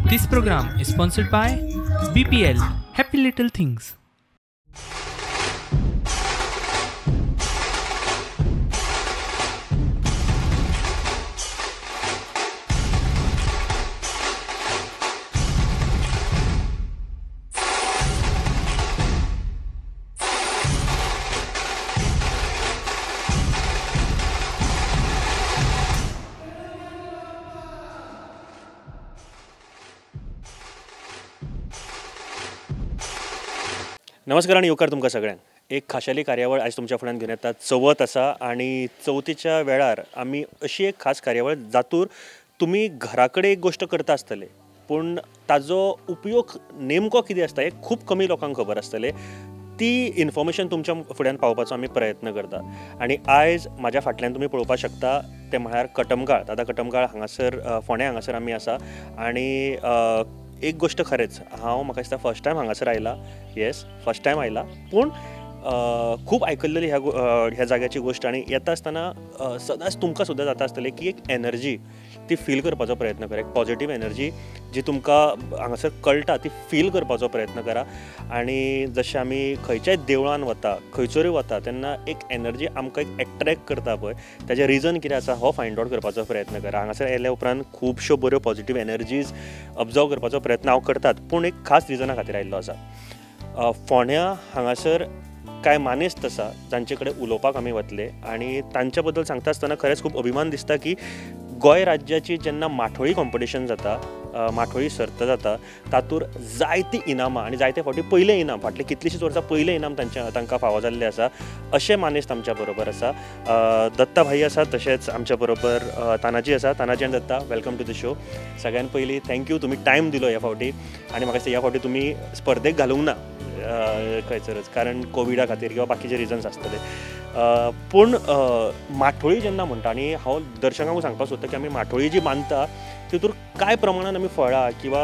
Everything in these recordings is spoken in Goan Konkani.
This program is sponsored by BPL Happy Little Things. नमस्कार आनी येवकार तुमकां सगळ्यांक. एक खाशेली कार्यावळ आयज तुमच्या फुड्यान घेवन येता. चवथ आसा आनी चवथीच्या वेळार आमी अशी एक खास कार्यावळ जातूर तुमी घरा कडेन एक गोश्ट करता आसतले, पूण ताजो उपयोग नेमको कितें आसता हें खूब कमी लोकांक खबर आसतलें. ती इन्फॉर्मेशन तुमच्या फुड्यान पावपाचो आमी प्रयत्न करता. आनी आयज म्हाज्या फाटल्यान तुमी पळोवपाक शकता तें म्हळ्यार कटमगाळ. दादा कटमगाळ हांगासर फोंड्या हांगासर आमी आसा. आनी एक गोश्ट खरेंच हांव म्हाका दिसता फर्स्ट टायम हांगासर आयला. येस, फर्स्ट टायम आयला, पूण खूब आयकल्लेली ह्या ह्या जाग्याची गोश्ट. आनी येता आसतना सदांच तुमकां सुद्दां जाता आसतलें की एक एनर्जी ती फील करपाचो प्रयत्न करा, एक पॉजिटीव एनर्जी जी तुमकां हांगासर कळटा ती फील करपाचो प्रयत्न करा. आनी जशें आमी खंयच्याय देवळान वता, खंयसरूय वता तेन्ना एक एनर्जी आमकां एक एट्रेक्ट करता पळय, ताजें रिजन कितें आसा हो फायंड आवट करपाचो प्रयत्न करा. हांगासर आयल्या उपरांत खुबश्यो बऱ्यो पॉजिटीव एनर्जीज ऑब्जर्व करपाचो प्रयत्न हांव करतात, पूण एक खास रिजना खातीर आयिल्लो आसा. फोंड्या हांगासर कांय मानेस्त आसा जांचे कडेन उलोवपाक आमी वतले आनी तांच्या बद्दल सांगता आसतना खरेंच खूब अभिमान दिसता की गोंय राज्याची जेन्ना माठोळी कॉम्पिटिशन जाता, माठोळी सर्त जाता, तातूंत जायतीं इनामां आनी जायते फावटी पयलें इनाम, फाटले कितलींशींच वर्सां पयलें इनाम तांकां फावो जाल्लें आसा. अशें मानेस्त आमच्या बरोबर आसा. दत्ता भाई आसा, तशेंच आमच्या बरोबर तानाजी आसा. तानाजी आनी Datta, welcome to the show. सगळ्यान पयलीं thank you, तुमी टायम दिलो ह्या फावटी. आनी म्हाका दिसता ह्या फावटी तुमी स्पर्धेक घालूंक ना खंयसरच, कारण कोविडा खातीर किंवा बाकीचे रिजन्स आसतले. पूण माठोळी जेन्ना म्हणटा, आनी हांव दर्शकांक सांगपाक सोदता की आमी माठोळी जी बांदता तितूर कांय प्रमाणान आमी फळां किंवा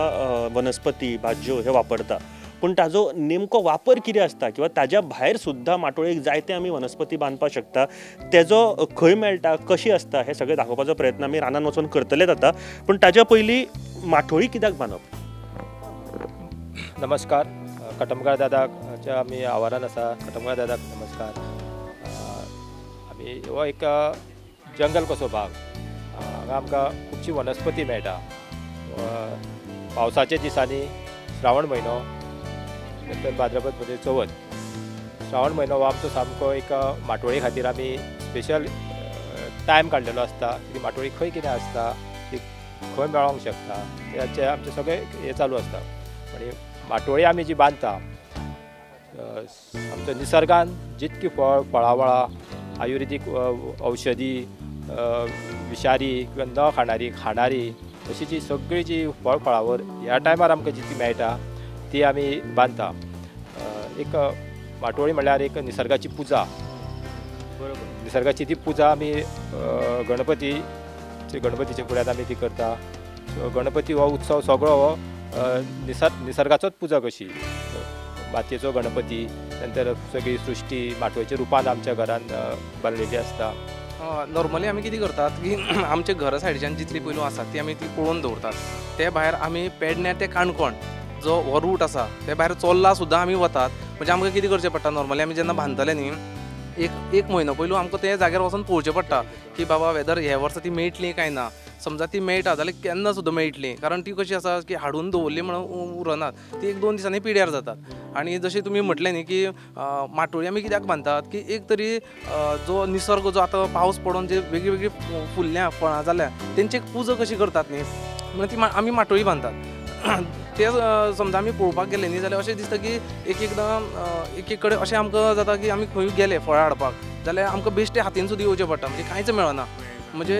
वनस्पती भाजयो हे वापरता, पूण ताजो नेमको वापर कितें आसता किंवा ताज्या भायर सुद्दां माटोळेक जायते आमी वनस्पती बांदपाक शकता, तेजो खंय मेळटा, कशी आसता हें सगळें दाखोवपाचो प्रयत्न आमी रानान वचून करतलेच आतां. पूण ताज्या पयलीं माठोळी कित्याक बांदप? नमस्कार, कटमगाळ दादाच्या आमी आवारान आसा. कटमगाळ दादाक नमस्कार. आमी हो एक जंगल कसो भाग, हांगा आमकां खुबशी वनस्पती मेळटा. पावसाच्या दिसांनी श्रावण म्हयनो, नंतर भाद्रपद मध्ये चवथ, श्रावण म्हयनो हो आमचो सामको एक माटोळी खातीर आमी स्पेशल टायम काडलेलो आसता की माटोळी खंय कितें आसता, ती खंय मेळोंक शकता, तेचे आमचें सगळें हें चालू आसता. आनी माटोळी आमी जी बांदता, आमच्या निसर्गान जितकी फळ फळावळां, आयुर्वेदीक औषधी, विशारी किंवा न खाणारी, खाणारी अशी जी सगळी जी फळ फळावर ह्या टायमार आमकां जितकी मेळटा ती आमी बांदता. एक माटोळी म्हणल्यार एक निसर्गाची पुजा. बरोबर, निसर्गाची ती पुजा आमी गणपती गणपतीच्या फुड्यांत आमी ती करता. सो गणपती हो उत्सव सगळो हो निसर्गाचोच पुजा कशी, मातयेचो गणपती, नंतर सगळी सृश्टी माटोळेच्या रुपान आमच्या घरान बांदलेली आसता. नॉर्मली आमी कितें करतात की आमच्या घरा सायडीच्यान जितली पयलू आसा ती आमी ती पळोवन दवरतात. ते भायर आमी पेडण्या ते काणकोण जो हो रूट आसा ते भायर चोर्ला सुद्दां आमी वतात. म्हणजे आमकां कितें करचें पडटा, नॉर्मली आमी जेन्ना बांदतले न्ही एक म्हयनो पयलू आमकां ते जाग्यार वचून पळोवचें पडटा की बाबा वेदर हे वर्सा ती मेळटली काय ना. समजा ती मेळटा जाल्यार केन्ना सुद्दां मेळटली, कारण ती कशी आसा की हाडून दवरली म्हणून उरनात, ती एक दोन दिसांनी पिड्यार जातात. आनी जशें तुमी म्हटलें न्ही की माटोळी आमी कित्याक बांदतात की एक तरी जो निसर्ग जो आतां पावस पडून जे वेगळी वेगळी फुलल्या फळां जाल्या तेंची एक पुजा कशी करतात न्ही, म्हणून ती आमी माटोळी बांदतात. ते समजा आमी पळोवपाक गेले न्ही जाल्यार अशें दिसता की एक एकदां एक एक कडेन अशें आमकां जाता की आमी खंय गेले फळां हाडपाक जाल्यार आमकां बेश्टे हातीन सुद्दां येवचें पडटा, म्हणजे कांयच मेळना. म्हणजे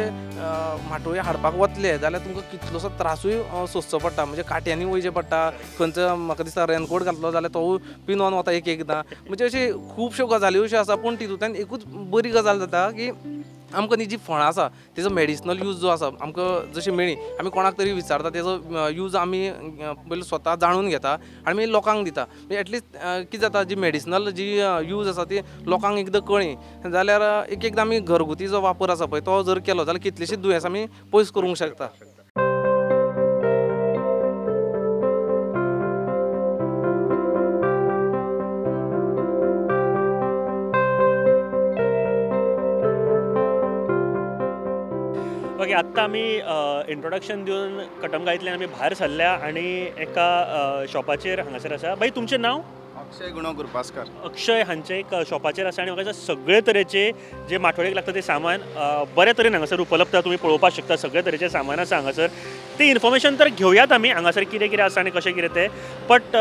माटोळी हाडपाक वतले जाल्यार तुमकां कितलोसो त्रासूय सोंसचो पडटा, म्हणजे काट्यांनी वयचें पडटा, खंयचो म्हाका दिसता रेनकोट घातलो जाल्यार तोवूय पिनोन वता एक एकदां. म्हणजे अशी खुबश्यो गजाल्यो अश्यो आसा, पूण तितूंतल्यान एकूच बरी गजाल जाता की आमकां न्ही जी फळां आसा तेजो मेडिसिनल यूज जो आसा आमकां जशें मेळ्ळी आमी कोणाक तरी विचारता तेजो यूज आमी पयलीं स्वता जाणून घेता आनी मागीर लोकांक दिता. म्हणजे एटलिस्ट कितें जाता जी मेडिसिनल जी यूज आसा ती लोकांक एकदां कळ्ळी जाल्यार एक एकदां आमी घरगुती जो वापर आसा पळय तो जर केलो जाल्यार कितलींशींच दुयेंसां आमी पयस करूंक शकता. मागीर आत्तां आमी इंट्रोडक्शन दिवन कटमगाळींतल्यान आमी भायर सरल्या आनी एका शॉपाचेर हांगासर आसा. बाई तुमचें नांव? अक्षय गुणो गुरपासकर. अक्षय हांचे एक शॉपाचेर आसा आनी म्हाका सगळे तरेचे जे माठोळेक लागता ते सामान बरे तरेन हांगासर उपलब्ध तुमी पळोवपाक शकता. सगळे तरेचे सामान आसा हांगासर. ते इन्फॉर्मेशन तर घेवयात आमी हांगासर कितें कितें आसा आनी कशें कितें तें, बट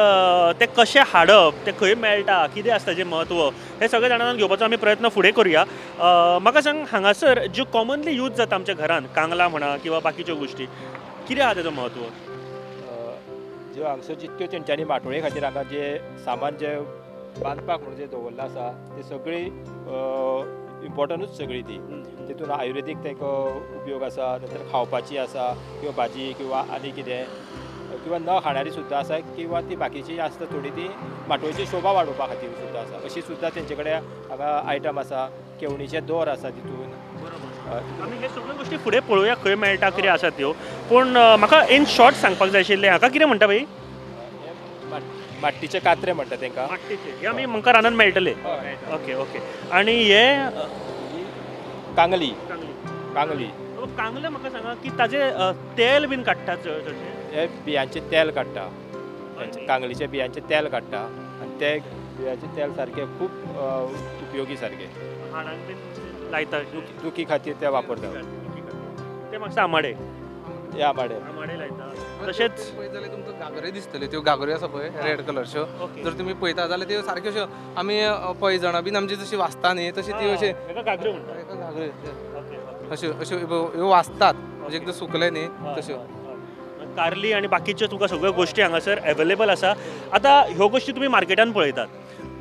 तें कशें हाडप, तें खंय मेळटा, कितें आसता ताजें म्हत्व, हें सगळें जाणां घेवपाचो आमी प्रयत्न फुडें करुया. म्हाका सांग हांगासर ज्यो कॉमनली यूज जाता आमच्या घरान, कांगलां म्हणा किंवा बाकीच्यो गोश्टी, कितें आसा तेजो म्हत्व? ज्यो हांगसर जितक्यो तेंच्यांनी माटोळे खातीर हांगा जे सामान जे बांदपाक म्हणून जे दवरलां आसा ते सगळी इम्पॉर्टंटूच सगळी ती. तितून आयुर्वेदीक तांकां उपयोग आसा, नंतर खावपाची आसा किंवा भाजी किंवा आनी कितें किंवा न खाणारी सुद्दां आसा किंवा ती बाकीची आसता थोडी ती माटोळेची शोभा वाडोवपा खातीर सुद्दां आसा. अशी सुद्दां तेंचे कडेन हांगा आयटम आसा. केवणीचे दोर आसा तितून. आमी हे सगळ्यो गोश्टी फुडें पळोवया खंय मेळटा कितें आसा त्यो, पूण म्हाका इन शॉर्ट सांगपाक जाय आशिल्लें हाका कितें म्हणटा बाई? माट्टीचे कात्रे म्हणटा तांकां. माट्टीचे हे आमी म्हाका रानान मेळटले. Okay okay. आनी हे कांगली. कांगली कांगले म्हाका सांगा की ताजे तेल बीन काडटा चडशें? हे बियांचें तेल काडटा, कांगलीच्या बियांचें तेल काडटा आनी ते बियांचें तेल सारकें खूब उपयोगी सारकें हाडांक बीन लायता, दुखी खातीर ते वापरता. ते म्हाका आमाडे, हे आमाडे आमाडे लायता. तशेंच पळयत जाल्यार तुमकां घागऱ्यो दिसतल्यो, त्यो घागऱ्यो आसा पळय रेड कलरच्यो, जर तुमी पळयता जाल्यार त्यो सारक्यो अश्यो आमी पैजणां बीन आमची जशी वाजता न्ही तशी ती अशी घागऱ्यो म्हणटा. घागऱ्यो अश्यो अश्यो ह्यो वाजतात म्हणजे एकदां सुकले न्ही तश्यो. कारली आनी बाकीच्यो तुका सगळ्यो गोश्टी हांगासर एवेलेबल आसा. आतां ह्यो गोश्टी तुमी मार्केटान पळयतात.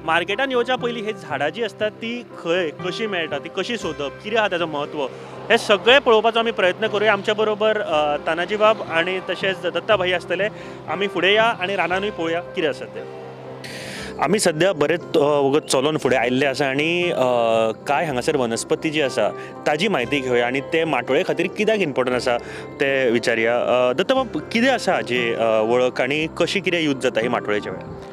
मार्केटान येवच्या पयलीं हे झाडां जी आसतात ती खंय कशी मेळटा, ती कशी सोदप, कितें आसा ताजो म्हत्व, हे सगळें पळोवपाचो आमी प्रयत्न करुया. आमच्या बरोबर तानाजी बाब आनी तशेंच दत्ता भाई आसतले. आमी फुडें या आनी रानानूय पळोवया कितें आसा तें. आमी सद्या बरेच वगत चलोन फुडें आयिल्ले आसा आनी कांय हांगासर वनस्पती जी आसा ताजी म्हायती घेवया आनी ते माटोळे खातीर कित्याक इम्पोर्टंट आसा ते विचारया. दत्ता बाब, कितें आसा हाजी वळख आनी कशी कितें यूज जाता ही माटोळेच्या वेळार?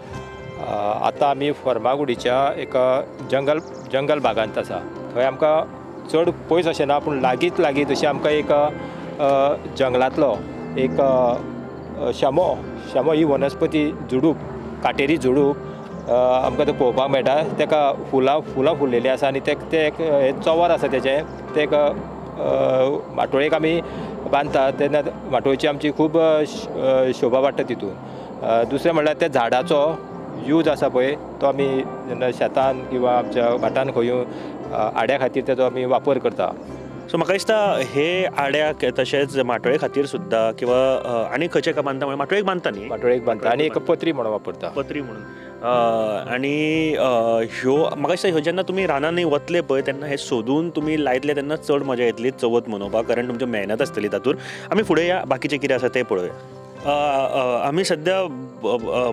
आतां आमी फर्मागुडीच्या एका जंगल जंगल भागांत आसा. थंय आमकां चड पयस अशें ना पूण लागींच लागीं तशें आमकां एक जंगलांतलो एक शमो शमो ही वनस्पती झुडूप, काटेरी झुडूप आमकां तें पळोवपाक मेळटा. ताका फुलां फुलां फुललेलीं आसा आनी तें एक चंवर आसा तेजें, तें एक माटोळेक आमी बांदता तेन्ना माटोळेची आमची खूब शोभा वाडटा तितून. दुसरें म्हणल्यार त्या झाडाचो यूज आसा पळय तो आमी जेन्ना शेतान किंवा आमच्या भाटान खंयूय आड्या खातीर तेजो आमी वापर करता. सो म्हाका दिसता हे आड्याक तशेंच माटोळे खातीर सुद्दां किंवा आनी खंयचे का बांदता म्हणल्यार माटोळेक बांदता न्ही? माटोळेक बांदता आनी एक पत्री म्हणून वापरता. पत्री म्हणून. आनी ह्यो म्हाका दिसता ह्यो जेन्ना तुमी रानांनी वतले पळय तेन्ना हे सोदून तुमी लायतले तेन्ना चड मजा येतली चवथ मनोवपाक, कारण तुमची मेहनत आसतली तातूंत. आमी फुडें या बाकीचें कितें आसा तें पळोवया. आमी सद्या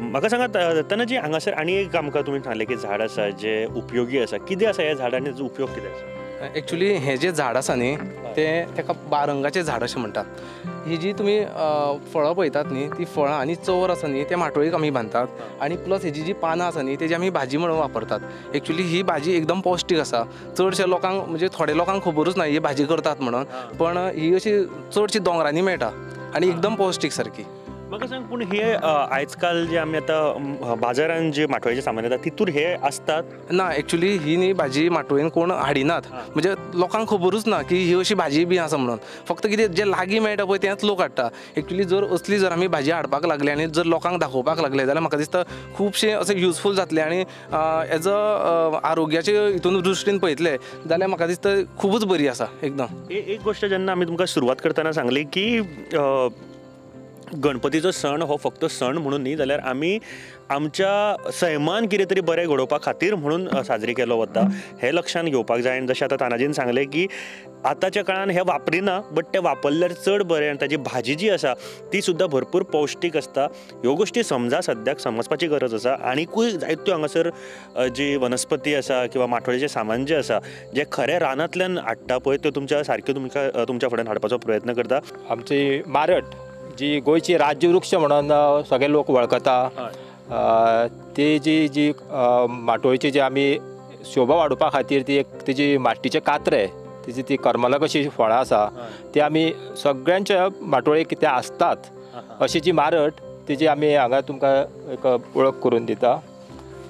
म्हाका सांगात तानाजी, हांगासर आनी एक आमकां तुमी सांगलें की झाड आसा जें उपयोगी आसा, कितें आसा ह्या झाडांनी ताचो उपयोग कितें आसा? एक्चुली हें जें झाड आसा न्ही तें ताका बारंगाचें झाड अशें म्हणटात. ही जी तुमी फळां पळयतात न्ही ती फळां आनी चंवर आसा न्ही ते माटोळेक आमी बांदतात आनी प्लस हेजी जी पानां आसा न्ही तेजी आमी भाजी म्हणून वापरतात. एक्चुली ही भाजी एकदम पौश्टीक आसा. चडशे लोकांक म्हणजे थोडे लोकांक खबरूच ना ही भाजी करतात म्हणून, पण ही अशी चडशी दोंगरांनी मेळटा आनी एकदम पौश्टीक सारकी. म्हाका सांग, पूण हे आयजकाल जे आमी आतां बाजारान जे माटोळेचें सामान येता तितूर हे आसतात ना? एक्चुली ही न्ही भाजी माटोळेन कोण हाडिनात, म्हणजे लोकांक खबरूच ना की ही अशी भाजी बी आसा म्हणून. फक्त कितें जें लागीं मेळटा पळय तेंच लोक हाडटा. एक्चुली जर असली जर आमी भाजी हाडपाक लागले आनी जर लोकांक दाखोवपाक लागले जाल्यार म्हाका दिसता खुबशें अशें युजफूल जातलें आनी एज अ आरोग्याचे हितून दृश्टीन पळयतले जाल्यार म्हाका दिसता खुबूच बरी आसा एकदम. एक गोश्ट जेन्ना आमी तुमकां सुरवात करतना सांगली की गणपतीचो सण हो फक्त सण म्हणून न्ही, जाल्यार आमी आमच्या सैमान कितें तरी बरें घडोवपा खातीर म्हणून साजरी केलो वता हें लक्षांत घेवपाक जाय. आनी जशें आतां तानाजीन सांगलें की आतांच्या काळान हें वापरिना, बट तें वापरल्यार चड बरें आनी ताजी भाजी जी आसा ती सुद्दां भरपूर पौश्टीक आसता. ह्यो गोश्टी समजा सद्याक समजपाची गरज आसा. आनिकूय जायत्यो हांगासर जी वनस्पती आसा किंवा माटोळेचें सामान जें आसा जें खरें रानांतल्यान हाडटा पळय त्यो तुमच्या सारक्यो तुमकां तुमच्या फुड्यान हाडपाचो प्रयत्न करता. आमची मारट जी गोंयची राज्यवृक्ष म्हणून सगळे लोक वळखता ती जी जी माटोळेची जी आमी शोभा वाडोवपा खातीर ती एक तेजी माट्टीचे कात्रे तिची ती करमलां कशी फळां आसा ती आमी सगळ्यांच्या माटोळेक ते आसतात अशी जी मारट तिची आमी हांगा तुमकां एक वळख करून दिता.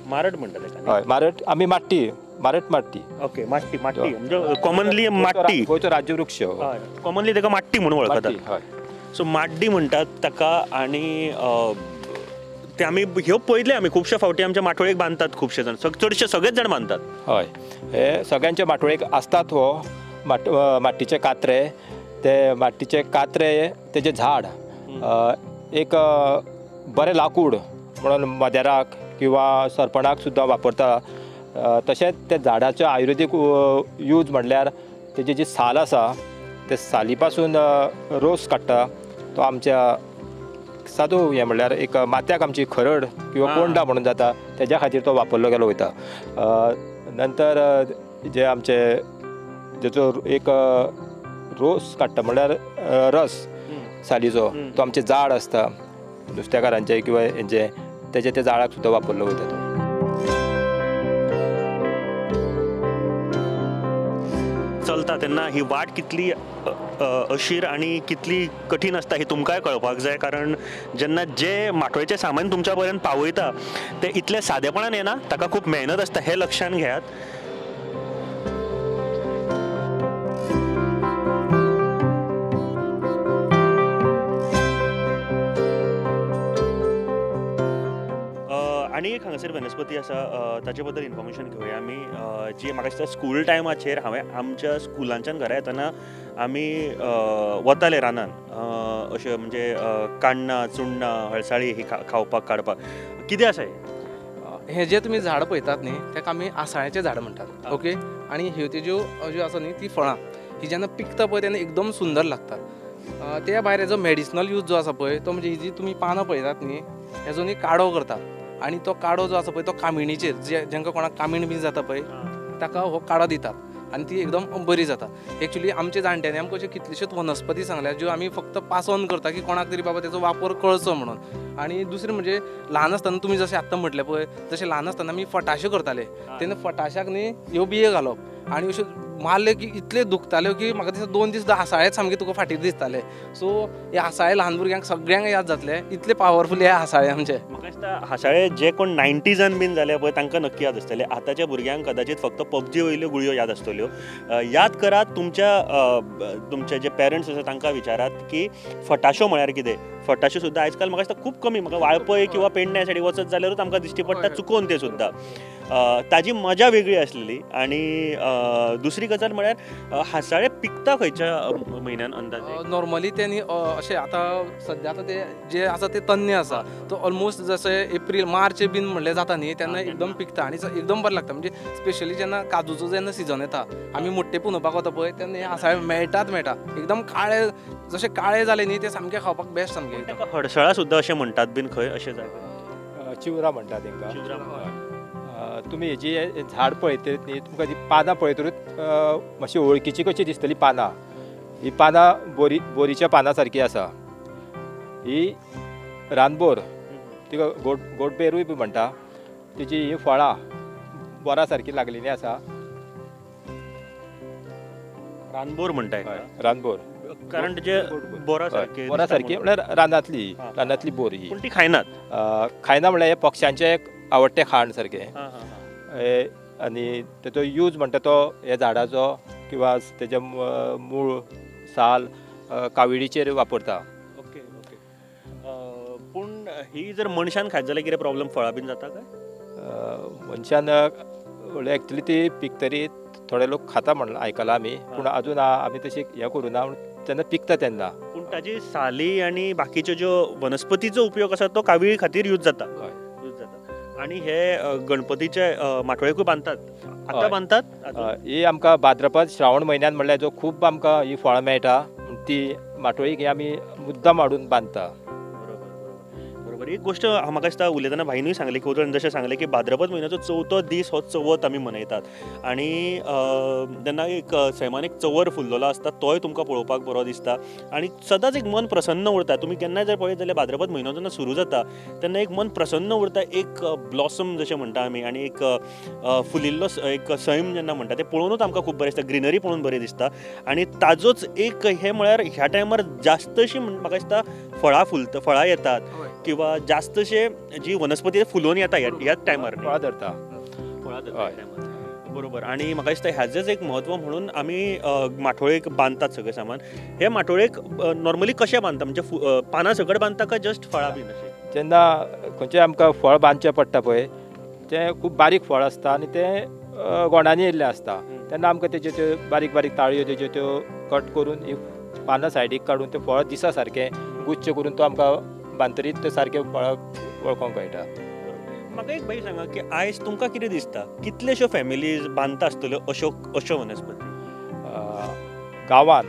मारट म्हणटात? हय, मारट आमी माट्टी, मारट माट्टी. ओके, माट्टी, माट्टी म्हणजे कॉमनली माट्टी, गोंयचो राज्यवृक्ष, कॉमनली ताका माट्टी म्हणून वळखतात. हय, सो माड्डी म्हणटात ताका. आनी ते आमी ह्यो पळयले आमी खुबशे फावटी आमच्या माटोळेक बांदतात खुबशे जाण, चडशे सगळेच जाण बांदतात. हय, हे सगळ्यांच्या माटोळेक आसतात हो माट्टीचे कात्रे. ते माट्टीचे कात्रे तेजें झाड एक बरें लाकूड म्हणून मदेराक किंवा सरपणाक सुद्दां वापरता. तशेंच त्या झाडाचो आयुर्वेदीक यूज म्हणल्यार तेजी जी साल आसा ते साली पासून रोस काडटा तो आमच्या सादो हें म्हणल्यार एक माथ्याक आमची खरड किंवा कोंडा म्हणून जाता तेज्या खातीर तो वापरलो गेलो वयता. नंतर जे आमचे जेचो एक रोस काडटा म्हणल्यार रस सालीचो तो आमचें जाळ आसता नुस्त्याकारांचे किंवा हेंचे तेजे त्या जाळाक सुद्दां वापरलो वयता तो. चलता तेन्ना ही वाट कितली अशीर आनी कितली कठीण आसता ही तुमकांय कळपाक जाय, कारण जेन्ना जे माटोळेचें सामान तुमच्या पर्यंत पावयता तें इतलें सादेपणान येना, ताका खूब मेहनत आसता हें लक्षांत घेयात. आनी एक हांगासर वनस्पती आसा ताचे बद्दल इन्फॉर्मेशन घेवया आमी, जी म्हाका दिसता स्कूल टायमाचेर हांवें आमच्या स्कुलांच्यान घरा येतना आमी वताले रानान अशें म्हणजे काण्णां, चुन्नां, हळसाळी ही खावपाक काडपाक. कितें आसा हें? हें जें तुमी झाड पळयतात न्ही ताका आमी आसाळ्याचें झाड म्हणटात. ओके, आनी ह्यो तेज्यो ज्यो आसा न्ही ती फळां ही जेन्ना पिकता पळय तेन्ना एकदम सुंदर लागतात. त्या भायर हेजो मेडिसिनल यूज जो आसा पळय तो म्हणजे ही जी तुमी पानां पळयतात न्ही हेजो न्ही काडो करतात आनी तो काडो जो आसा पळय तो कामिणीचेर जे जांकां कोणाक कामीण बीन जाता पळय ताका हो काडो दितात आनी ती एकदम बरी जाता. एक्चुली आमच्या जाणट्यांनी आमकां अश्यो कितल्योश्योच वनस्पती सांगल्या ज्यो आमी फक्त पास ऑन करता की कोणाक तरी बाबा तेजो वापर कळचो म्हणून. आनी दुसरें म्हणजे ल्हान आसतना तुमी जशें आत्तां म्हटलें पळय तशें ल्हान आसतना आमी फटाश्यो करताले तेन्ना फटाश्याक न्ही ह्यो बियो घालप आनी अश्यो मारल्यो की इतल्यो दुखताल्यो की म्हाका दिसता 2 दीस आसाळेच सामके तुका फाटीर दिसताले. सो हे आसाळे ल्हान भुरग्यांक सगळ्यांक याद जातले, इतले पावरफूल हे आसाळे आमचे. म्हाका दिसता हासाळे जे कोण 90s बीन जाले पळय तांकां नक्की याद आसतले. आतांच्या भुरग्यांक कदाचित फक्त पबजी वयल्यो गुळयो याद आसतल्यो. याद करात तुमच्या तुमचे जे पेरंट्स आसा तांकां विचारात की फटाश्यो म्हळ्यार कितें. फटाश्यो सुद्दां आयज काल म्हाका दिसता खूब कमी, म्हाका वाळपय किंवा पेडण्या सायडीक वचत जाल्यारूच आमकां दिश्टी पडटा चुकोवन ते सुद्दां. ताजी मजा वेगळी आसलेली. आनी दुसरी गजाल म्हळ्यार हासाळे पिकता खंयच्या म्हयन्यान अंदाजे? नॉर्मली ते न्ही अशें आतां सद्या आतां ते जे आसा ते तन्ने आसा तो ऑलमोस्ट जशें एप्रील मार्च बीन म्हणलें जाता न्ही तेन्ना एकदम पिकता आनी एकदम बरें लागता. म्हणजे स्पेशली जेन्ना काजूचो जेन्ना सिजन येता आमी मोट्टे पुनोवपाक वता पळय तेन्ना हे हासाळे मेळटात मेळटा एकदम काळे जशे काळे जाले न्ही ते सामके खावपाक बेस्ट सामके. हडसळा सुद्दां अशें म्हणटात बीन खंय अशें जाय? चिवरा म्हणटात तेंकां. तुमी हेजी झाड पळयतलीत न्ही तुमकां ती पानां पळयतरूच मातशी वळखीची कशी दिसतली पानां. ही पानां बोरी बोरीच्या पानां सारकी आसा. ही रानबोर तिका गोडबेरूय बी म्हणटा. तिची ही फळां बोरा सारकी लागलेली आसा. रानबोर म्हणटा? रानबोर कारण तेजे बोरा सारकी, बोरा सारकी म्हळ्यार रानांतली, रानांतली बोर ही. पूण ती खायनात? खायना म्हळ्यार हे पक्ष्यांचें एक आवडटें खाण सारकें. आनी तेचो यूज म्हणटा तो ह्या झाडाचो किंवा तेजें मूळ साल काविडीचेर वापरता. Okay okay. पूण ही जर मनशान खायत जाल्यार कितें प्रॉब्लम, फळां बीन जाता काय? मनशान म्हणल्यार एक्चुली ती पिकतरी थोडे लोक खाता म्हण आयकलां आमी, पूण अजून आमी तशी हें करूं ना जेन्ना पिकता तेन्ना. पूण ताजी साली आनी बाकीच्यो ज्यो वनस्पतीचो उपयोग आसा तो काविळी खातीर यूज जाता. यूज जाता. आनी हे गणपतीचे माटोळेकूय बांदतात आतां बांदतात? ही आमकां भाद्रपद श्रावण म्हयन्यान म्हणल्यार जो खूब आमकां ही फळां मेळटा ती माटोळीक ही आमी मुद्दाम हाडून बांदता. बरोबर बरोबर. बरोबर. एक गोष्ट म्हाका दिसता उलयतना भाईनूय सांगलें की उदळ जशें सांगलें की भाद्रपद म्हयन्याचो चवथो दीस हो चवथ आमी मनयतात आनी तेन्ना एक सैमान एक चंवर फुल्लेलो आसता तोय तुमकां पळोवपाक बरो दिसता आनी सदांच एक मन प्रसन्न उरता. तुमी केन्नाय जर पळयत जाल्यार भाद्रपद म्हयनो जेन्ना सुरू जाता तेन्ना एक मन प्रसन्न उरता, एक ब्लॉसम जशें म्हणटा आमी आनी एक फुलिल्लो एक सैम जेन्ना म्हणटा तें पळोवनूच आमकां खूब बरें दिसता, ग्रिनरी पळोवन बरें दिसता. आनी ताजोच एक हें म्हळ्यार ह्या टायमार जास्तशी म्हाका दिसता फळां फुलता, फळां येतात किंवा जास्तशे जी वनस्पती फुलोवन येता ह्याच टायमार, फळां धरता, फळां धरता. बरोबर. आनी म्हाका दिसता ह्याचेंच एक म्हत्व म्हणून आमी माठोळेक बांदतात सगळें सामान. हे माठोळेक नॉर्मली कशें बांदता, म्हणजे पानां सकट बांदता काय जस्ट फळां बीन अशें? जेन्ना खंयचें आमकां फळ बांदचें पडटा पळय तें खूब बारीक फळ आसता आनी तें गोंडांनी येयल्लें आसता तेन्ना आमकां तेज्यो त्यो बारीक बारीक ताळयो तेज्यो त्यो कट करून ही पानां सायडीक काडून तें फळ दिसा सारकें गुच्छ करून तो आमकां बांदतरीत तें सारकें फळां वळखोंक कळटा. म्हाका एक भाई सांगा की आयज तुमकां कितें दिसता कितलेश्यो फॅमिलीज बांदता आसतल्यो अश्यो अश्यो वनस्पती गांवान?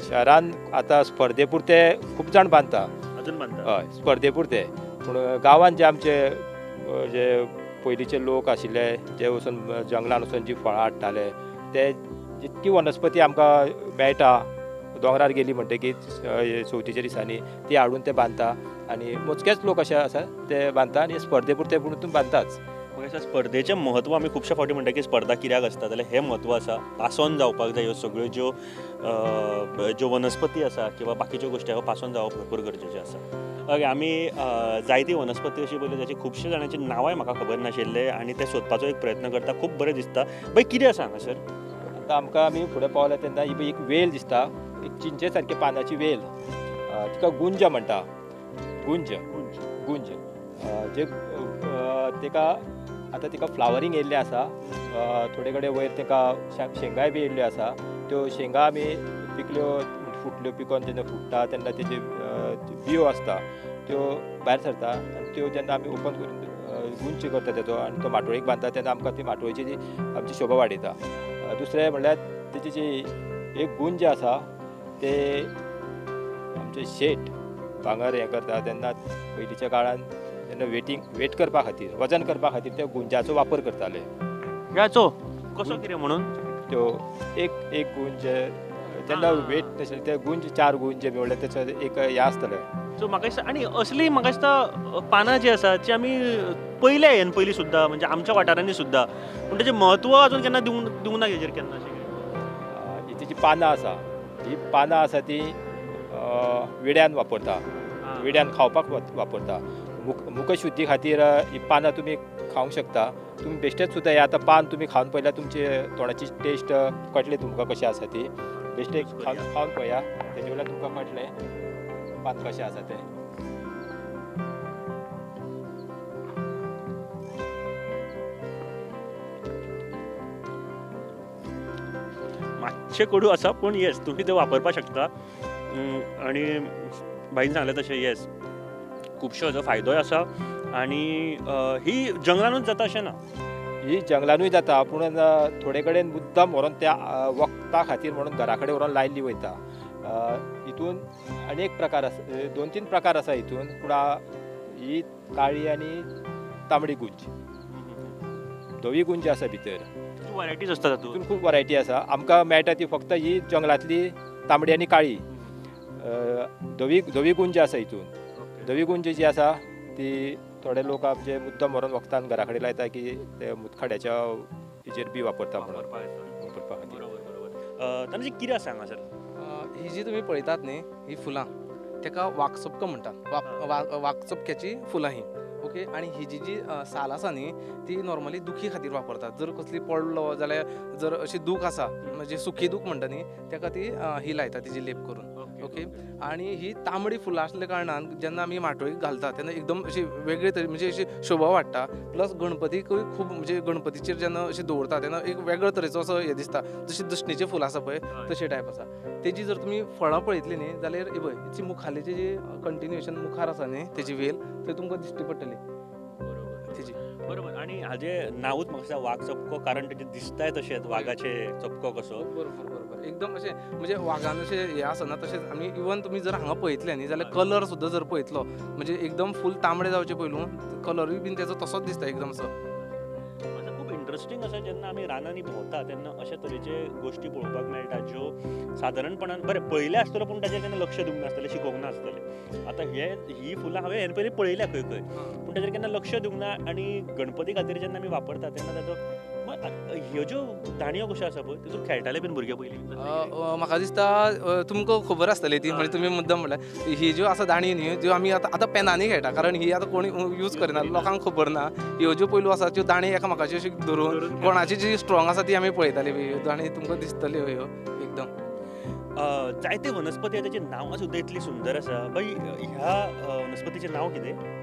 शहरान आतां स्पर्धे पुरते खूब जाण बांदता, अजून बांदता, हय स्पर्धे पुरते. पूण गांवान जे आमचे जे पयलींचे लोक आशिल्ले जे वचून जंगलान वचून जी फळां हाडटाले ते जितकी वनस्पती आमकां मेळटा दोंगरार गेली म्हणटकीच चवथीच्या दिसांनी ती हाडून ते बांदता आनी मोजकेच लोक अशे आसा ते बांदता आनी स्पर्धे पुरते पूण बांदताच. म्हाका स्पर्धेचें म्हत्व आमी खुबशे फावटी म्हणटा की स्पर्धा कित्याक आसता जाल्यार हें म्हत्व आसा, पासोन जावपाक जाय ह्यो सगळ्यो ज्यो ज्यो वनस्पती आसा किंवा बाकीच्यो गोश्टी ह्यो पासोन जावप भरपूर गरजेचें आसा. ओके, आमी जायती वनस्पती अशी पळयली जाची खुबशे जाणांची नांवांय म्हाका खबर नाशिल्लें आनी तें सोदपाचो एक प्रयत्न करता, खूब बरें दिसता. बाय कितें आसा हांगासर? आतां आमकां आमी फुडें पावल्या तेन्ना ही एक वेल दिसता, एक चिंचे सारकी पानाची वेल, तिका गुंज म्हणटा. गुंज गुंज जे तिका आतां तिका फ्लावरींग येयल्लें आसा, थोडे कडेन वयर तिका शेंगाय बी येयल्ल्यो आसा. त्यो शेंगा आमी पिकल्यो फुटल्यो पिकोन जेन्ना फुट्टा तेन्ना तेज्यो बियो आसता त्यो भायर सरता आनी त्यो जेन्ना आमी ओपन करून गुंच करता तेजो आनी तो माटोळेक बांदता तेन्ना आमकां ती माटोळेची जी आमची शोभा वाडयता. दुसरें म्हणल्यार तेजी जी एक गुंज आसा ते आमचे शेट भांगर हें करता तेन्ना पयलींच्या काळान जेन्ना वेट करपा खातीर वजन करपा खातीर त्या गुंजाचो वापर करताले. ह्याचो कसो कितें म्हणून त्यो एक एक गुंज जेन्ना वेट नाशिल्ले ते गुंज चार गुंज म्हणल्यार तेचो एक हें आसतलें. सो म्हाका दिसता आनी असली म्हाका दिसता पानां जी आसा जी आमी पयल्या हेन पयलीं सुद्दां म्हणजे आमच्या वाठारांनी सुद्दां, पूण तेचें म्हत्व अजून केन्ना दिवंक ना हेजेर केन्ना अशें. ही जी पानां आसा ही पानां आसा ती विड्यान वापरता, विड्यान खावपाक वापरता. मुखशुद्धी खातीर ही पानां तुमी खावंक शकता. तुमी बेश्टेच सुद्दां हें आतां पान तुमी खावन पळयल्यार तुमचे तोंडाची टेस्ट कळटली तुमकां कशी आसा ती. बेश्टे खावन पळया तेजे वयल्यान तुमकां कळटलें पान कशें आसा तें. मातशें कडू आसा पूण येस तुमी तें वापरपाक शकता. आनी भाईन सांगलें तशें येस खुबशो हाजो फायदोय आसा आनी ही जंगलानूच जाता अशें ना, ही जंगलानूय जाता पूण थोडे कडेन मुद्दाम व्हरोन त्या वखदा खातीर म्हणून घरा कडेन व्हरोन लायल्ली वयता. हितून आनी एक प्रकार आसा, दोन तीन प्रकार आसा हितून, पूण ही काळी आनी तांबडी गुंज, धवी गुंज आसा भितर. वरायटीज आसता तातूंत, खूब वरायटी आसा. आमकां मेळटा ती फक्त ही जंगलांतली तांबडी आनी काळी. धवी धवी गुंज आसा हितून. धवी गुंज जी आसा ती थोडे लोक आमचे मुद्दम व्हरोन वखदान घरा कडेन लायता की ते मुतखड्याच्या हेजेर बी वापरता म्हणून वापरपा खातीर. बरोबर. तांचे कितें आसा हांगासर? ही जी तुमी पळयतात न्ही ही फुलां ताका वागचपको म्हणटात, वागचपक्याची फुलां ही. ओके. आनी ही जी जी साल आसा न्ही ती नॉर्मली दुखी खातीर वापरतात. जर कसली पडलो जाल्यार जर अशी दूख आसा म्हणजे सुकी दूख म्हणटा न्ही ताका ती ही लायता तिजी लेप करून. ओके. आनी ही तांबडी फुलां आसल्या कारणान जेन्ना आमी माटोळीक घालता तेन्ना एकदम अशी वेगळे तरे म्हणजे अशी शोभा वाडटा. प्लस गणपतीकूय खूब म्हणजे गणपतीचेर जेन्ना अशी दवरता तेन्ना एक वेगळे तरेचो असो हें दिसता, जशी दसणीचें फुलां आसा पळय तशें टायप आसा. तेजी जर तुमी फळां पळयतली न्ही जाल्यार हे पळय ती मुखालेची जी कंटिन्युएशन मुखार आसा न्ही तेजी वेल थंय तुमकां दिश्टी पडटली. बरोबर. तेजी बरोबर. आनी हाजे नांवूच म्हाका वाग चपको, कारण तेजे दिसताय तशेंच वागाचे चपको कसो. बरोबर बरोबर, एकदम अशें म्हणजे वागान अशें हें आसना तशेंच. आमी इवन तुमी जर हांगा पळयतले न्ही जाल्यार कलर सुद्दां जर पळयतलो म्हणजे एकदम फूल तांबडे जावचे पयलू कलरूय बीन तेजो तसोच दिसता एकदम असो. खूब इंट्रस्टींग आसा, जेन्ना आमी रानांनी भोंवता तेन्ना अशा तरेचे गोश्टी पळोवपाक मेळटा ज्यो सादारणपणान बरें पळयलें आसतलो पूण ताचेर केन्ना लक्ष दिवंक नासतलें, शिकोवंक नासतलें. आतां ही फुलां हांवें हेन पयलीं पळयल्या खंय खंय, पूण ताचेर केन्ना लक्ष दिवंक ना. आनी गणपती खातीर जेन्ना आमी वापरता तेन्ना ताचो ह्यो ज्यो दाणयो कश्यो आसा पळय तितून खेळटाले बीन भुरगे पयलीं. म्हाका दिसता तुमकां खबर आसतली ती, म्हणजे तुमी मुद्दम म्हणल्यार ही ज्यो आसा दाणी न्ही ज्यो आमी आतां आतां पेनांनी खेळटा, कारण ही आतां कोणी यूज करिना, लोकांक खबर ना. ह्यो ज्यो पयलू आसा त्यो दाणी एकामेकाची अशी धरून कोणाची जी स्ट्रॉंग आसा ती आमी पळयताली. ह्यो दाणी तुमकां दिसतल्यो ह्यो एकदम. जायते वनस्पती आसा ताची नांवां सुद्दां इतली सुंदर आसा. बाई, ह्या वनस्पतीचें नांव कितें?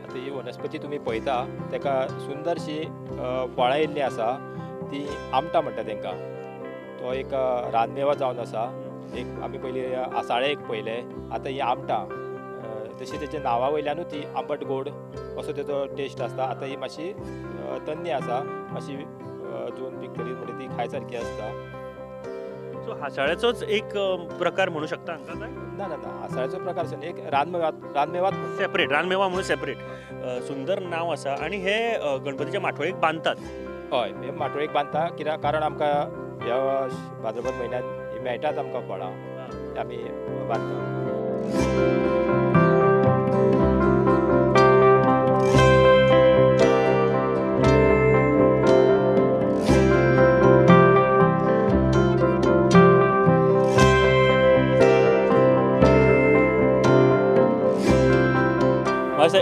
आतां ही वनस्पती तुमी पळयता ताका सुंदरशी फळां येयल्लीं आसा, ती आमटां म्हणटा तांकां. तो एक रानमेवा जावन आसा. एक आमी पयलीं आसाळे एक पळयले, आतां ही आमटां तशी तेच्या नांवा वयल्यानूच ती आंबट गोड असो तेजो टेस्ट आसता. आतां ही मातशी तन्नी आसा, मातशी जून पिकतली म्हणजे ती खाय सारकी आसता. सो हासाळ्याचोच एक प्रकार म्हणू शकता हांकां काय? ना ना ना, हासाळ्याचो प्रकार न्ही, एक रानमेवा, रानमेवा सेपरेट, रानमेवा म्हणून सेपरेट सुंदर नांव आसा. आनी हे गणपतीच्या माठोळेक बांदतात. हय, हे माठोळेक बांदता कित्याक कारण आमकां ह्या भाद्रपद म्हयन्यान मेळटात आमकां फळां, आमी बांदता.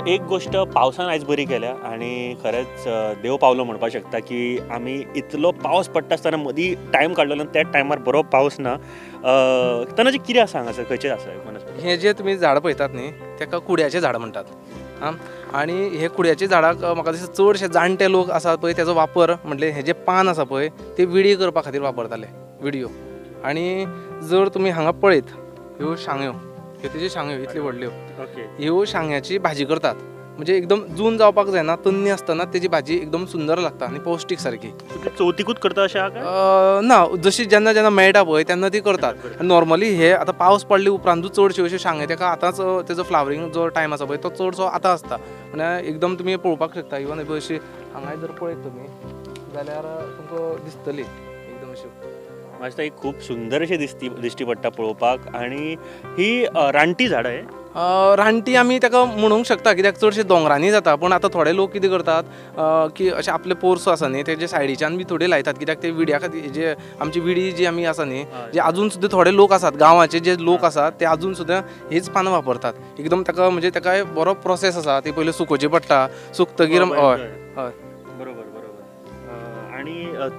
एक गोष्ट पावसान आयज बरी केल्या आनी खरेंच देव पावलो म्हणपाक शकता की आमी इतलो पावस पडटा आसतना मदीं टायम काडलेलो आनी त्या टायमार बरो पावस ना. तेन्ना जें कितें आसा हांगासर, खंयचें आसा वनस्पती? हें जें तुमी झाड पळयतात न्ही ताका कुड्याचें झाड म्हणटात. आं, आनी हे कुड्याच्या झाडाक म्हाका दिसता चडशे जाणटे लोक आसात पळय तेजो वापर म्हणल्यार हें जें पान आसा पळय तें विडी करपा खातीर वापरताले, विडयो. आनी जर तुमी हांगा पळयत ह्यो शांग्यो, ह्यो तेज्यो शांग्यो इतल्यो व्हडल्यो, ह्यो शांग्याची भाजी करतात. म्हणजे एकदम जून जावपाक जायना, तन्नी आसतना तेजी भाजी एकदम सुंदर लागता आनी पौश्टीक सारकी. चवथीकूच करता अशें ना, जशी जेन्ना जेन्ना मेळटा पळय तेन्ना ती करतात. नॉर्मली हे आतां पावस पडले उपरांतूच चडश्यो अश्यो शांगे ताका आतांच तेजो फ्लावरींग जो टायम आसा पळय तो चडसो आतां आसता. म्हळ्यार एकदम तुमी पळोवपाक शकता. इवन अशी हांगाय जर पळयत तुमी जाल्यार तुमकां दिसतली एकदम अश्यो. म्हाका एक खूब सुंदर अशी दिश्टी पडटा पळोवपाक. आनी ही रानटी झाडां हे? रानटी आमी ताका म्हणूंक शकता कित्याक चडशे दोंगरांनी जाता, पूण आतां थोडे लोक कितें करतात की अशे आपले पोरसो आसा न्ही तेजे सायडीच्यान बी थोडे लायतात, कित्याक ते विड्या खातीर जे आमची विडी जी आमी आसा न्ही, जे आजून सुद्दां थोडे लोक आसात गांवाचे जे लोक आसात ते आजून सुद्दां हीच पानां वापरतात. एकदम ताका म्हणजे ताका बरो प्रोसेस आसा, ती पयलीं सुकोवची पडटा, सुकतगीर. हय हय, बरोबर बरोबर. आनी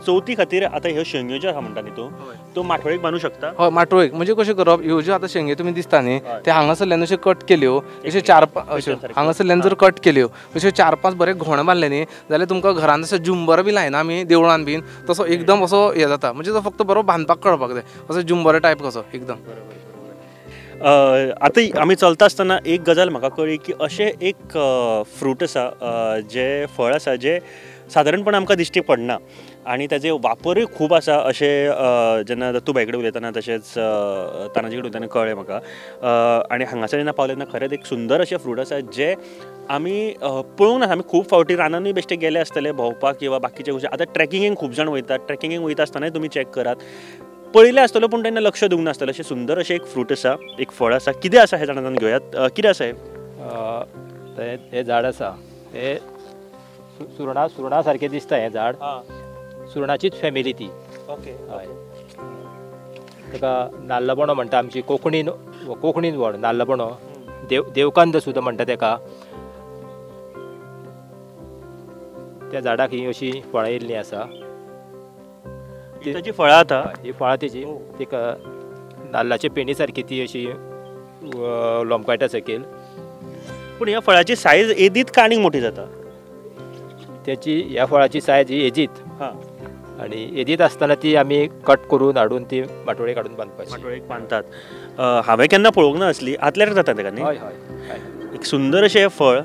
चवथी खातीर आतां ह्यो शेंग्यो ज्यो आसा म्हणटा न्ही तूं, त्यो माठोळेक बांदूंक शकता? हय, माठोळेक म्हणजे कशें करप, ह्यो ज्यो आतां शेंग्यो तुमी दिसता न्ही ते हांगासरल्यान अश्यो कट केल्यो, अश्यो चार अश्यो हांगासरल्यान जर कट केल्यो अश्यो चार पांच बरे घोण बांदले न्ही जाल्यार तुमकां घरान अशें झुंबर बी लायना आमी देवळान बीन, तसो एकदम असो हें जाता. म्हणजे तो फक्त बरो बांदपाक कळपाक जाय, असो झुंबर टायप कसो एकदम. आतां आमी चलता आसतना एक गजाल म्हाका कळ्ळी की अशें एक फ्रूट आसा, जें फळ आसा जें सादारणपणान आमकां दिश्टी पडना आनी ताजे वापरूय खूब आसा अशें जेन्ना दत्तूभाई कडेन उलयतना तशेंच तानाजी कडेन उलयतना कळ्ळें म्हाका. आनी हांगासर जेन्ना पावले तेन्ना खरेंच एक सुंदर अशें फ्रूट आसा जें आमी पळोवंक ना. आमी खूब फावटी रानानूय बेश्टे गेले आसतले भोंवपाक किंवा बाकीचे गोश्टी. आतां ट्रेकिंगेक खूब जाण वयतात, ट्रेकिंगेक वयता आसतनाय तुमी चॅक करात, पळयलें आसतलो पूण तेन्ना लक्ष दिवंक नासतलें. अशें सुंदर अशें एक फ्रूट आसा, एक फळ आसा. कितें आसा हें जाणा घेवयात, कितें आसा हें? हें झाड आसा हें सुरणा, सुरणा सारकें दिसता हें झाड, सुरणाचीच फॅमिली ती. ओके, हय, ताका नाल्लबोणो म्हणटा आमची कोंकणीन, कोंकणीन व्हड नाल्लबोणो, देवकांद सुद्दां म्हणटा ताका. त्या झाडाक ही अशी फळां येयल्लीं आसा. ताची फळां आतां ही फळां तेजी तिका नाल्लाचे पेणी सारकी ती अशी लोमकायटा सकयल. पूण ह्या फळाची सायज येदीत का आनीक मोठी जाता? त्याची ह्या फळाची सायज ही एजीत, आनी एजीत आसतना ती आमी कट करून हाडून ती माटोळेक हाडून बांदपाची. माटोळेक बांदतात. हांवें केन्ना पळोवंक ना असली, आतल्यार जाता ताका न्ही? हय हय. एक सुंदर अशें फळ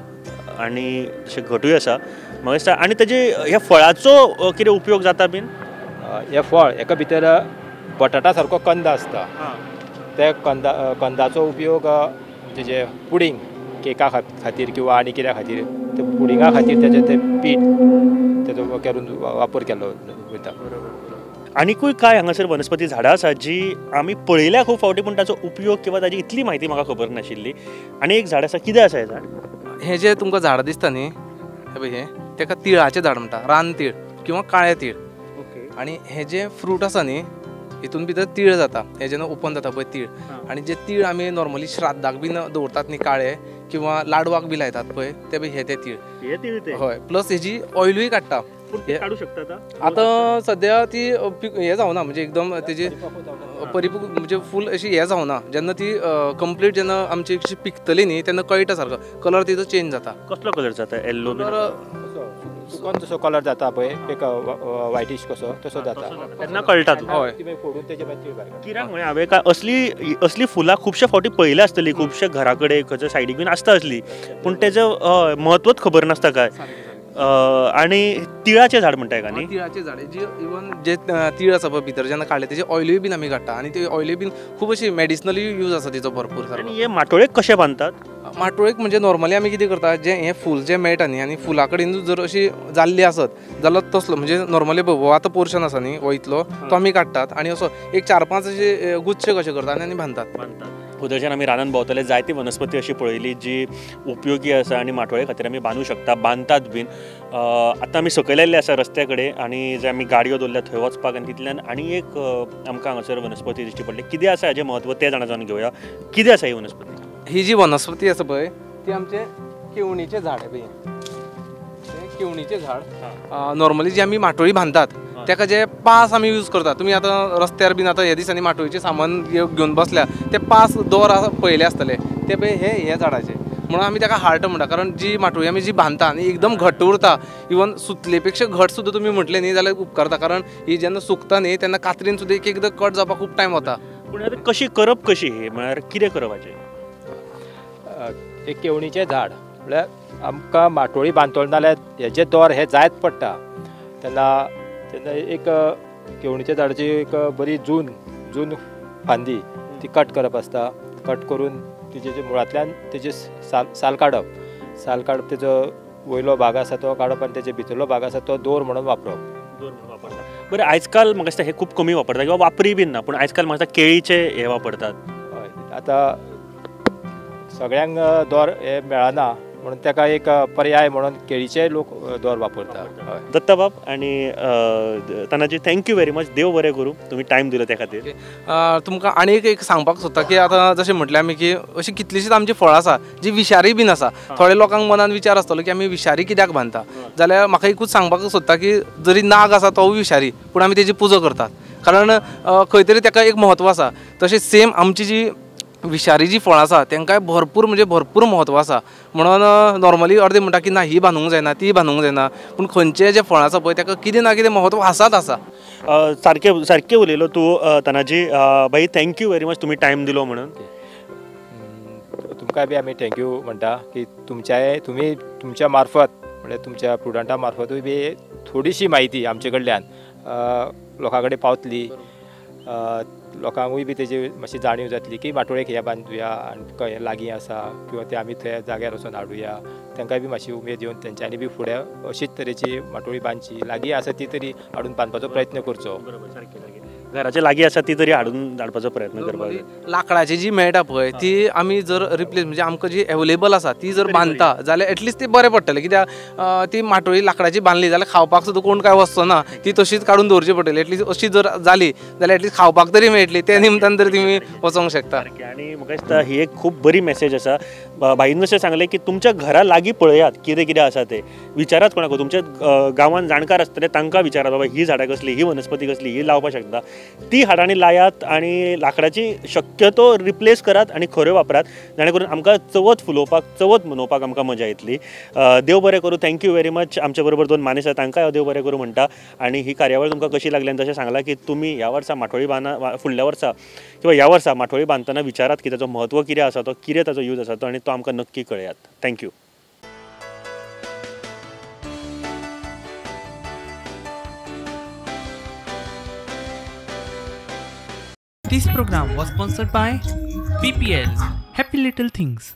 आनी तशें घटूय आसा म्हाका दिसता. आनी तेजे ह्या फळाचो कितें उपयोग जाता बीन? हे फळ हेका भितर बटाटा सारको कंद आसता, त्या कंदाचो उपयोग म्हणजे जे पुडींग केका खातीर किंवा आनी कित्या खातीर ते पुडिंगा खातीर तेजें तें पीठ तेजो करून वापर केल्लो वयता. आनिकूय कांय हांगासर वनस्पती झाडां आसात जी आमी पळयल्या खूब फावटी पूण ताचो उपयोग किंवा ताजी इतली म्हायती म्हाका खबर नाशिल्ली. आनी एक झाड आसा, कितें आसा हें झाड? हें जें तुमकां झाड दिसता न्ही, हें पळय, हें ताका तिळाचें झाड म्हणटा, रानतीळ किंवा काळें तीळ. आनी हें जें फ्रूट आसा न्ही हितून भितर तीळ जाता, हे जेन्ना ओपन जाता पळय तीळ, आनी जे तीळ आमी नॉर्मली श्राद्धाक बीन दवरतात न्ही काळे किंवा लाडवाक बी लायतात पळय ते बी हे ते तीळ, हे तीळ ते. हय, प्लस हेजी ऑयलूय काडटा. काडू शकता आतां सद्या ती हें जावना, म्हणजे एकदम तेजी परिपक्व म्हणजे फूल अशी हें जावना. जेन्ना ती कंप्लीट जेन्ना आमची अशी पिकतली न्ही तेन्ना कळटा सारको कलर तिजो चेंज जाता. कसलो कलर जाता? येल्लो सुकोन जसो कलर जाता पळय एक व्हायटीश कसो तसो जाता तेन्ना कळटा. हय, फोडून तेजे मागीर तीळ बारीक. कित्याक म्हळ्यार हांवें काय असली असली फुलां खुबशे फावटी पळयल्या आसतली, खुबशे घरा कडेन खंयच्या सायडीक बीन आसता असली, पूण तेजें म्हत्वच खबर नासता काय. आनी तिळाचें झाड म्हणटा हेका न्ही? तिळाचें झाड जी इवन जे तीळ आसा पळय भितर जेन्ना काडले तेजे ऑयलूय बीन आमी काडटा आनी ते ऑयलूय बीन खूब अशी मेडिसिनली यूज आसा तिचो भरपूर सारको. आनी हे माटोळेक कशें बांदतात? माटोळेक म्हणजे नॉर्मली आमी कितें करता, जें हें फूल जें मेळटा न्ही आनी फुला कडेन जर अशी जाल्ली आसत जाल्यार तसलो म्हणजे नॉर्मली पळय हो आतां पोर्शन आसा न्ही हो इतलो तो आमी काडटात आनी असो एक 4-5 अशे गुच्छे कशे करतात आनी बांदतात. उदरच्यान आमी रानान भोंवतले जायती वनस्पती अशी पळयली जी उपयोगी आसा आनी माटोळे खातीर आमी बांदूं शकता, बांदतात बीन. आतां आमी सकयल आयिल्ले आसा रस्त्या कडेन आनी जे आमी गाडयो दवरल्या थंय वचपाक आनी तितल्यान आनी एक आमकां हांगासर वनस्पती दिश्टी पडली. कितें आसा हाजें म्हत्व तें जाणा जावन घेवया. कितें आसा ही वनस्पती? ही जी वनस्पती आसा पळय ती आमचें केवणीचें झाड पळय, तें केवणीचें झाड नॉर्मली जी आमी माटोळी बांदतात तेका जे पास आमी यूज करतात. तुमी आतां रस्त्यार बीन आतां ह्या दिसांनी माटोळीचें सामान घेवन बसल्या ते पास दोर आसा पळयले आसतले ते पळय हे हे झाडाचे, म्हणून आमी ताका हार्ट म्हणटा. कारण जी माटोळी आमी जी बांदता आनी एकदम घट्ट उरता, इवन सुतले पेक्षा घट सुद्दां तुमी म्हटलें न्ही जाल्यार उपकारता. कारण ही जेन्ना सुकता न्ही तेन्ना कातरीन सुद्दां एक एकदां कट जावपाक खूब टायम वता. पूण आतां कशी करप, कशी ही म्हळ्यार कितें करप हाचें? एक केवणीचें झाड म्हळ्यार आमकां माटोळी बांदतलो नाल्यार हेजे दोर हे जायत पडटा तेन्ना तेन्ना एक केवणीच्या झाडाची एक बरी जून जून फांदी ती कट करप आसता. कट करून तिजे जे मुळांतल्यान तेजे साल काडप, साल काडप तेजो वयलो भाग आसा तो काडप आनी तेजे भितरलो भाग आसा तो दोर म्हणून वापरप. दोर म्हणून वापरता. बरें, आयजकाल म्हाका दिसता हे खूब कमी वापरता किंवा वापरी बीन ना, पूण आयजकाल म्हाका दिसता केळीचे हे वापरतात. हय, आतां सगळ्यांक दोर हे मेळना म्हणून ताका एक पर्याय म्हणून केळीचे लोक दोर वापरतात. दत्ताबाब आनी Tanaji, thank you very much. देव बरें करूं, तुमी टायम दिलो त्या खातीर. तुमकां आनी एक सांगपाक सोदता की आतां जशें म्हटलें आमी की अशी कितलीशीच आमची फळां आसा जी विशारी बीन आसा. थोडे लोकांक मनान विचार आसतलो की आमी विशारी कित्याक बांदता, जाल्यार म्हाका एकूच सांगपाक सोदता की जरी नाग आसा तोवूय विशारी, पूण आमी तेजी पुजा करतात कारण खंय तरी ताका एक म्हत्व आसा. तशें सेम आमची जी विशारी जी फळां आसा तांकांय भरपूर म्हणजे भरपूर म्हत्व आसा. म्हणून नॉर्मली अर्दे म्हणटा की ना ही बांदूंक जायना ती बांदूंक जायना, पूण खंयचें जें फळां आसा पळय ताका कितें ना कितें म्हत्व आसाच आसा. सारकें सारकें उलयलो तूं तानाजी भाई, thank you very much तुमी टायम दिलो म्हणून. तुमकां बी आमी thank you म्हणटा की तुमच्याय तुमी तुमच्या मार्फत म्हळ्यार तुमच्या प्रुडंटा मार्फतूय बी थोडीशी म्हायती आमचे कडल्यान लोकां कडेन पावतली, लोकांकूय बी तेजी मातशी जाणीव जातली की माटोळेक हे बांदुया आनी खंय लागीं आसा किंवा ते आमी थंय जाग्यार वचून हाडुया. तांकांय बी मातशी उमेद येवन तेंच्यांनी बी फुडें अशीच तरेची माटोळी बांदची, लागीं आसा ती तरी हाडून बांदपाचो प्रयत्न करचो. बरोबर, सारकें सारकें घराच्या लागीं आसा ती तरी हाडून धाडपाचो प्रयत्न करपाक जाय. लांकडाची जी मेळटा पळय ती आमी जर रिप्लेस म्हणजे आमकां जी एवेलेबल आसा ती जर बांदता जाल्यार एटलिस्ट ती बरें पडटलें. कित्याक ती माटोळी लांकडाची बांदली जाल्यार खावपाक सुद्दां कोण काय वचचो ना, ती तशीच काडून दवरची पडटली. एटलिस्ट अशी जर जाली जाल्यार एटलिस्ट खावपाक तरी मेळटली, ते निमतान तरी तुमी वचोंक शकता. आनी म्हाका दिसता ही एक खूब बरी मॅसेज आसा. भाईन जशें सांगलें की तुमच्या घरा लागीं पळयात कितें कितें आसा तें, विचारात कोणाक, तुमच्या गांवांत जाणकार आसतले तांकां विचारात बाबा ही झाडां कसली, ही वनस्पती कसली, ही लावपाक शकता, ती हाडांनी लायात आनी लांकडाची शक्यतो रिप्लेस करात आनी खऱ्यो वापरात, जाणे करून आमकां चवथ फुलोवपाक, चवथ मनोवपाक आमकां मजा येतली. देव बरें करूं, thank you very much. आमचे बरोबर दोन मानेस आसा तांकां देव बरें करूं म्हणटा. आनी ही कार्यावळ तुमकां कशी लागली आनी तशें सांगलां की तुमी ह्या वर्सा माटोळी बांदा, फुडल्या वर्सा किंवा ह्या वर्सा माटोळी बांदतना विचारात की ताचो म्हत्व कितें आसा, तो कितें ताचो यूज आसा तो, आनी तो आमकां नक्की कळयात. Thank you. This program was sponsored by BPL Happy Little Things.